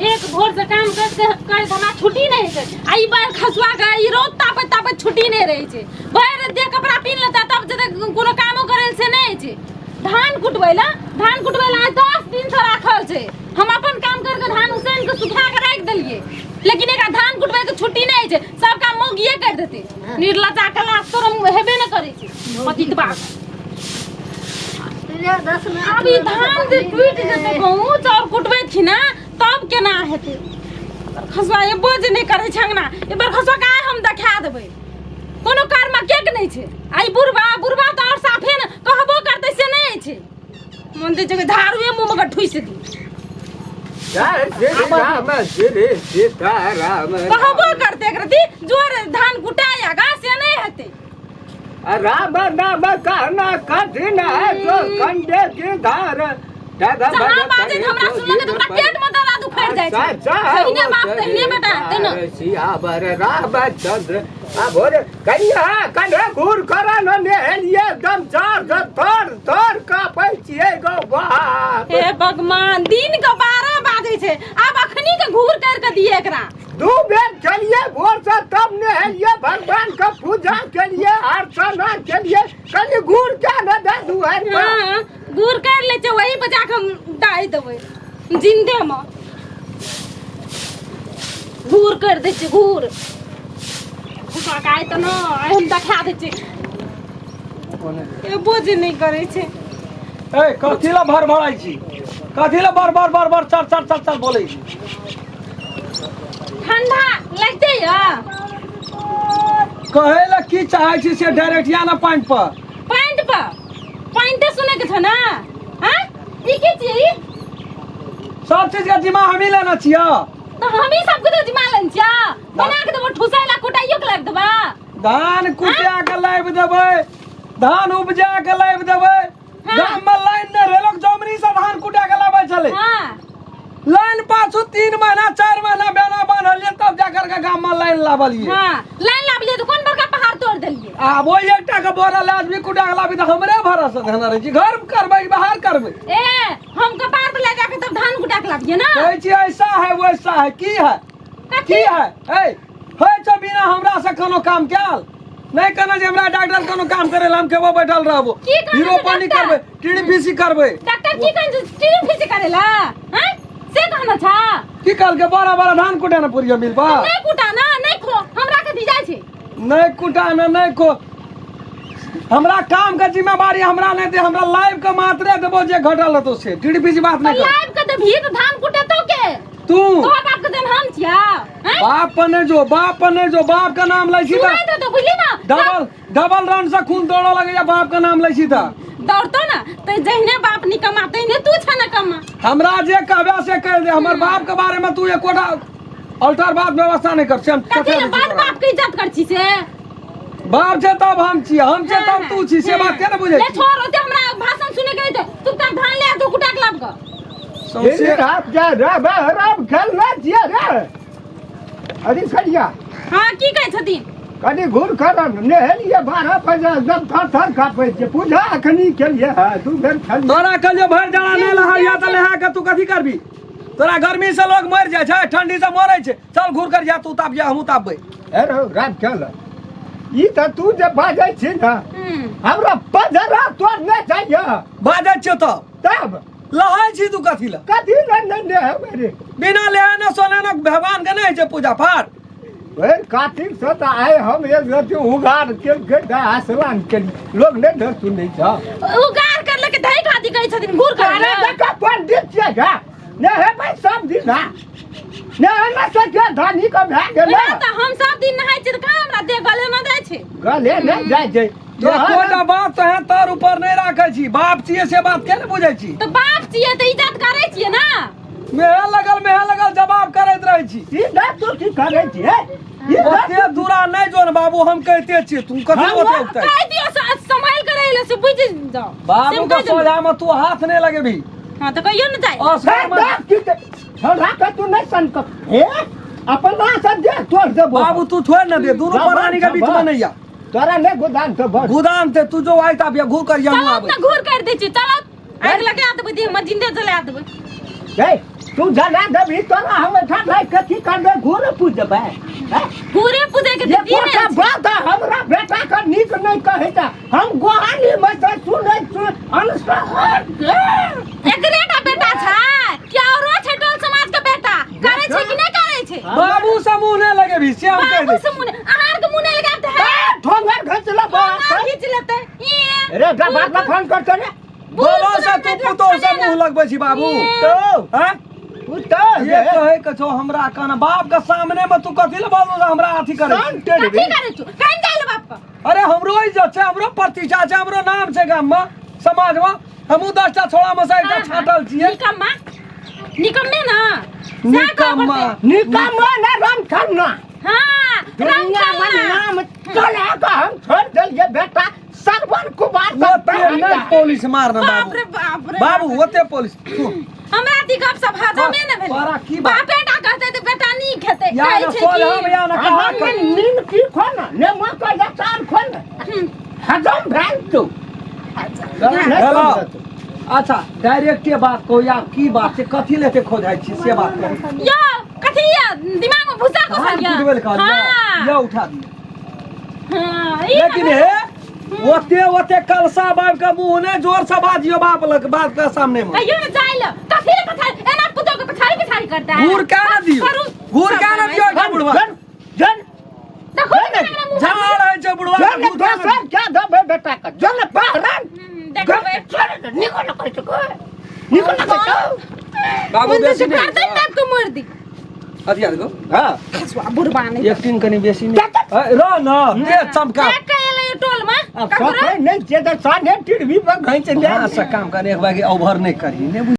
एक भोर से काम कर कर हमरा छुट्टी नहीं छै। आ ई बार खसुआ के ई रौद तापत तापत छुट्टी नहीं रहै छै। भरि देह कपड़ा पीन लेता तब जते कोनो कामो करै से नहीं छै। धान कुटबै ला, धान कुटबै ला आइ 10 दिन से राखल छै। हम अपन काम कर के धान उसैन के सुखा के राखि देलियै, लेकिन एकरा धान कुटबै के छुट्टी नहीं छै। सब काम मौगिए कर देतै। निर्लज्जा कला शरम हेबे न करै छै पतितबा। आब ई धान जे टूटि जेतै, गहूँ चाउर कुटबै छी ने, तब केना हेतै? खसुआ एबो जे नहि करै छै अंगना। ए बार खसुआ के आइ हम देखा देबै, कोनो कर्म के नहि छै। आ ई बुढ़बा, बुढ़बा तऽ आओर साफे ने कहबो करतै से नहि छै। मन दै छै कि झाड़ुए मुँहमे के ठुसि दी। जय श्री राम श्री सीताराम। कहबो करतै एकरा दी जोर धान कुटाया गा, से नहि हेतै। राम नाम कहना कठिन है जो कंडे की धार। जहाँ बाजे हमरा सुनलक तऽ ओकरा पेट में दर्द उखड़ि जाइ छै। तहिने बाप तहिने बेटा हेतै ने। सियावर रामचंद्र। आ भोरे कनिया कन्हे घूर कर न नेहलिए, एकदम चार से थर थर कापै छियै गौ बाप। हे भगवान, दिन के 12 बाजै छै, आब अखनी के घूर कर के दिए एकरा। दू बेर खेलिए भोर से, तब नहेलिए, भगवान के पूजा केलिए, अर्चना केलिए। कनि घूर क्या न दे दुआर पर। हाँ, घूर कर ले छै, वही पर जाके हम डाहि देबै जिंदे में। घूर कर दै छै घूर। आइ तऽ न आइ हम देखा दै छियै, एबो जे नहि करै छै। ए, कथी ला भर भराइ छी? कथी ला बार बार बार बार चर चर चर चर बोलै छी? ठंडा लगते या। कहै ला की चाहै छी से डायरेक्ट या ना पॉइंट पर। पॉइंट पर पॉइंटे सुने के छ ना? हां, ई की छियै ई? सब चीज के जिम्मा हमही लेना छियै। तो हम ही सबके तो जिम्मा लेने छियै। बना के देबो ठुसाइ ला, कुटाइयो के लाबि देबा। धान कुटा के लाबि देबै, धान उपजा के लाबि देबै। गाम में लाइन नहि रहै, लोक जमरी से धान कुटा के लाबै छलै। लाइन पाछू 3 महीना 4 महीना बेना बान्हलियै, तब जा करके गाम में लाइन लाबलियै। हाँ, लाइन लाबलियै तऽ कोन बड़का पहाड़ तोड़ देलियै? आब ओहि एकटा के बोरल आदमी कुटा के लाबी तऽ हमरे भरोसा धना रहै छी। घर में करबै कि बाहर करबै? ए, हम कपार पर ले जाके तब धान कुटा के लाबियै ना। कहै छी ऐसा है वैसा है, की है? कथी? की है? ए होइ छौ बिना हमरा से कोनो काम कयल नहीं कहना जे हमरा डॉक्टर कोनो काम करे ला, हम खेबो बैठल रहबो। की कहना हीरो छै पानी डॉक्टर? करबै, टीडीपीसी करबै। डॉक्टर की कहन छै टीवी फीसी करेला? हैं, से कहना छा? की कहल के बड़ा बड़ा धान कुटे ना पुरिया मिल पा। नहीं कुटा ना नहीं खो, हमरा के दी जाइ छै। नहीं कुटा ना नहीं खो, हमरा काम के जिम्मेवारी हमरा नहीं दे, हमरा लाइव के मात्रे देबो जे घटल रहतो से। टीडीपीसी बात नहीं कर। लाइव के देबही तऽ धान कुटे तो के? तू तोहर बाप के देन हम छिया? हैं? बाप पर नहीं जो, बाप पर नहीं जो, बाप का नाम लै छी तऽ सुनाइ देतो, बुझली ना? डबल डबल राउंड से खून दौड़ऽ लगैया बाप का नाम लै छी तऽ। दौड़तो ना तऽ जहिने बाप निकम्मा तहिने तू छ ना कम्मा। हमरा जे कहबे से कह दे, हमर बाप के बारे में तू एकोटा अल्टर बात व्यवस्था नहीं कर से। हम कथी चटा ले दै छी बाप तोरा। बाप के इज्जत कर छी से? बाप छै तब हम छी, हम छै तब तू छी, से बात के ने बुझै ले छी? छोड़, ओते हमरा भाषण सुने के नहीं। तू तब धान ले आ दो कुटा के लाब के। सौंसे राम जा राम राम खेलना छियै रे। अरे खड़िया। हाँ, की कहै छथिन? कनि घूर करन नहेलिए 12 बजे, एकदम थर थर कापै छै। पूजा अखनी केलिए हँ, दू बेर खेलिए। तोरा कहलियो भरि जाड़ा नहि लहाइया तऽ नहा के तू कथी करबी? तोरा गर्मी से लोग मरि जाइ छै, ठंडी से मरै छै। चल घूर कर जा, तू ताप जा, हमहूँ तापबै। ए रौ राम खेल, ई तऽ तू जे बाजै छी ने, हमरा पजरा तोर नहि चाहिए। बाजै छियौ तब? तब लहाइ छी तू कथी लए? कथी लए नहि नहेबै रे? बिना लेहे सोने ने भगवान के नहि होइ छै पूजा पाठ। भरि कार्तिक से तऽ आइ हम एक रति उगार केलकै तऽ स्नान केली, लोग नहि ने सुनै छ। उगार कर लेके धै खाती कहै छथिन घूर कर। अरे देखा पंडित छियै गा, नहेबै सब दिन ना नहेला से के धानी के भए गेलै। ना तऽ हम सब दिन नहाइ छियै तऽ कहाँ हमरा देह गले में जाइ छै? गले नहि जाइ छै। एकोटा बात तो है तर ऊपर नहीं राखे छी, बाप छियै से बात के ने बुझै छी? तऽ बाप छियै तऽ इज्जत करै छियै ना। मेहे लगल मेहे लगल जवाब करैत रहै छी। ई नहि तू की करै छियै ई? ओते दूरा नहीं जो ने बाबू, हम कहते छियै, तू कथी ओते उगतै? कहि दियौ सम्हालि के रहै लए से बुझि जाउ। बाबू से हम के कहि देबै। सोझा में तू हाथ नहीं लगेबी। हाँ तऽ कहियो ने जाइ। असगर में बाप की छोड़ा के तू नहीं सनक हे अपना से दे तोड़ देबो। बाबू तू छोड़ न दे, दोनों जबर, प्राणी के बीच में जबर। नहीं आ। तोरा नहीं गोदाम तो बस गोदाम ते तू जो आई ताप या घूर कर या चलो आबै। अपना घूर कर दै छी, चलो आगि लगा देबै, देह में जिंदे जला देबै। ए तू जना देबही तोरा हम एठाम भाइ कथी करबै घूर पूजबै हैं? घूरे पूजे के ये तऽ दिन गोटा अछि। बात हमरा बेटा के नीक नहीं कहै छै हम गोहानी में से सुनै छी अनसहर एकरे टा बेटा छै कि औरो छै टोल समाज के बेटा करै छै कि नहि करै छै बाबू से मुंह नहि लगेबही से हम कहि बाबू दै से मुँह नहि- अहाँ आरके मुँह नहि लगायब तऽ है ठोंगर घसला ठोंगर घीच लेतै ई रे जा बाप ला फोन कर तो रे बोलो से तू पुतोह से मुंह लगबै छी बाबू तो हैं पुतोह ये कहै के छौ हमरा कान बाप के सामने में तू कथी ले बाबू से हमरा अथी करै छी? कथी करै छौ कान जाय बाप के अरे हमरो इज्जत छै हमरो प्रतिष्ठा छै हमरो नाम छै गाम में समाज में हमहूँ 10टा छोड़ा में से एकटा छाटल छियै निकम्मा निकम्मे ना सएह कहऽ निकम्मा। पड़तै। निकम्मा ना राम खन्ना हाँ राम दुनिया में खन्ना नाम चला के हम छोड़ देलिए बेटा श्रवण कुमार से ओते नहि पुलिस मारना बाप बाबू रे बाप रे बाबू ओते पुलिस तू हमरा ती गप सब हजमे ने भेलै तोरा की बात? बाप बेटा कहतै तऽ बेटा नीक हेतै या कहै ना छै सोल हम कि या ना कहा अहाँ के नीम की खो ना नेमो के अचार खो ना हजम भेल तू हेलो अच्छा डायरेक्टे बात कहू या की बात छै कथी लेते खोजाइ छी से बात कहू यो कथी या दिमाग में भूसा धान घुसल या कुटबै लए कहलियै हाँ या उठा दियौ हाँ, ई लेकिन हे ओते ओते कलसा बाब के मुंह ने जोर से बाजियो बाप लग बाप के सामने में कहियो ना जाय ल कथी ले पछाड़ी एना पुतो के पछाड़ी पछाड़ी करता है घूर का ना दियो करू घूर का ना दियो एकटा बुढ़वा जन जन देखो ना हमरा मुंह झाड़ है छै बुढ़वा जन घूर का ना दोसर क्या देबै बेटा के जन बहरन देखबै निको न कहै छै निको न कहै छै बाबू बेसी कर नहीं दे तब के मोर दी अथी आदि को हां खसुआ बुढ़वा नहीं एक्टिंग कनी बेसी नहीं रह ना दे चमका देख के एलै टोल में अब ककरो नहीं जे तऽ साढ़े टीवी पर घैच दे हाँ से काम करने एक बार ओवर नहीं करी नहीं।